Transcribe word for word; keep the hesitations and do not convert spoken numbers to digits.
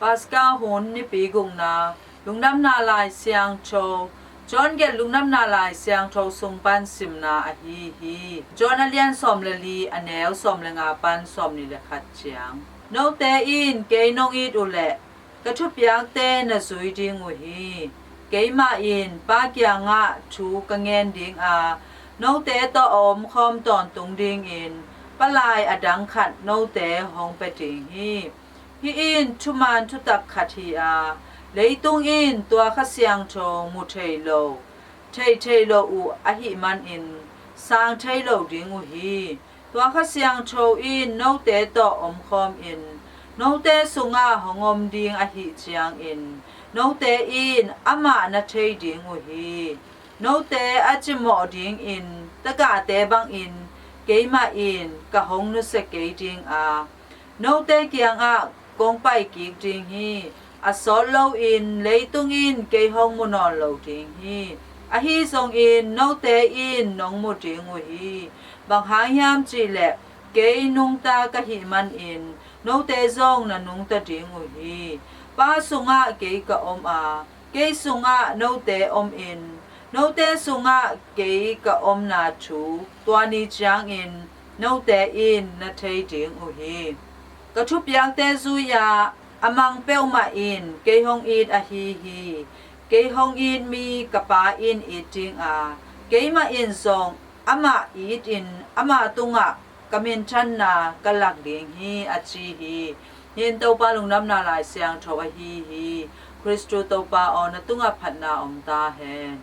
Paska hun nipi gukna lungdamna lai siangtho, John gelh lungdamna lai siangtho sung pan simna ahi hi. John a lian sawm le li, a neu sawm le nga pan sawm nih le khat ciang. Note in kei nong it uh leh, ka thupiakte na zui ding uh hi. Keimah in Pa kiangah thu ka ngen ding a, note tawh a omkhawm tawntung dingin palai a dang khat note hong pia ding hi. Hih in thuman thutak khat hi a, leitung in tua Kha Siangtho mu thei lo, thei thei lo uh ahih manin sang thei lo ding uh hi. Tua Kha Siangtho in note tawh omkhawmin note sungah hong om ding ahih ciangin note in amah na thei ding uh hi. Note a cimawh dingin tagahte bangin keimah in ka hong nusia kei ding a, note kiangah kong pai kik ding hi. A sawt loin leitung in kei hong mu nawn lo ding hi. Ahi zongin note in nong mu ding uh hi. Bang hang hiam cih leh kei nungta ka hih manin note zong na nungta ding uh hi. Pa sungah kei ka om a, kei sungah note omin note sungah kei ka omna thu tua ni ciangin note in na thei ding uh hi. Ka thupiakte zui-a a mang peuhmah in kei hong it ahi hi. Kei hong it mi ka Pa in it ding a, keimah in zong amah itin ama tungah ka minthanna ka lak ding hi, a ci hi. Hih in Topa lungdamna lai siangtho ahi hi. Khristu Topa aw, na tungah phatna om ta hen.